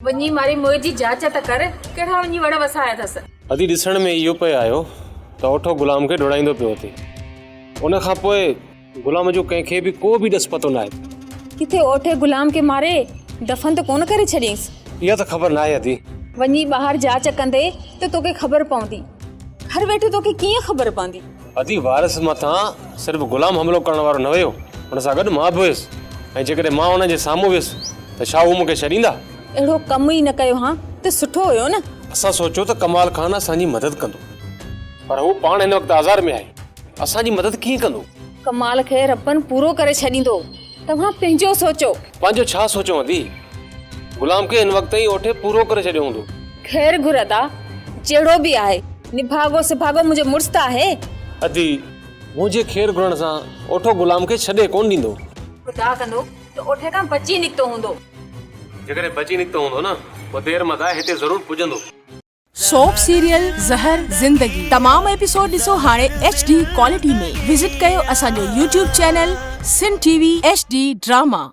وڃي ماري موئي جي جاچ ته ڪر، ڪهڙا وڃي وڙ وسايا اٿس. ادي ڏسڻ ۾ اهو پئي آيو ته اوٺو غلام کي ڊوڙائيندو پيو اٿي. ان کان پوء غلام جو ڪنهن کي به ڪو به ڏس پتو ناهي. ڪٿي اوٺي غلام کي ماري دفن ته ڪونه ڪري ڇڏيائينس. اها ته خبر ناهي ادي. وڃي ٻاهر جاچ ڪندي ته توکي خبر پوندي. گهر ويٺي توکي ڪيئن خبر پوندي. ادي وارث مٿان صرف غلام حملو ڪرڻ وارو نه هيو، ان سان گڏ مان به هيس ۽ جيڪڏهن مان انهن جي سامهون ويس ته ڇا هو مون کي ڇڏيندا؟ اهڙو ڪم ئي نه ڪيو هان ته سٺو هيو نه. اسان سوچيو ته ڪمال خان اسان جي مدد ڪندو پر هو پاڻ هن وقت آزار ۾ آهي، اسان جي مدد ڪيئن ڪندو؟ ڪمال کي ربن پورو ڪري ڇڏيندو، توهان پنهنجو سوچو. پنهنجو ڇا سوچيون ادي؟ غلام کي هن وقت تائين اوٺي پورو ڪري ڇڏيو هوندو. خير گهر ادا، جهڙو به آهي، نڀاڳو سڀاڳو منهنجو مڙس ته آهي. ادي، منهنجي خير گهرڻ سان اوٺو غلام کي ڇڏي ڪونه ڏيندو. خدا ڪندو ته اوٺي کان بچي نڪتو هوندو. جيڪڏهن بچي نڪتو هوندو نه، پوء دير مت آهي هتي ضرور پڄندو. سوپ سيريل زهر زندگي تمام ايپيسوڊ ڏسو هاڻي ايڇ ڊي ڪوالٽي ۾ وزٽ ڪيو اسان جو YouTube channel Sindh T V H D drama.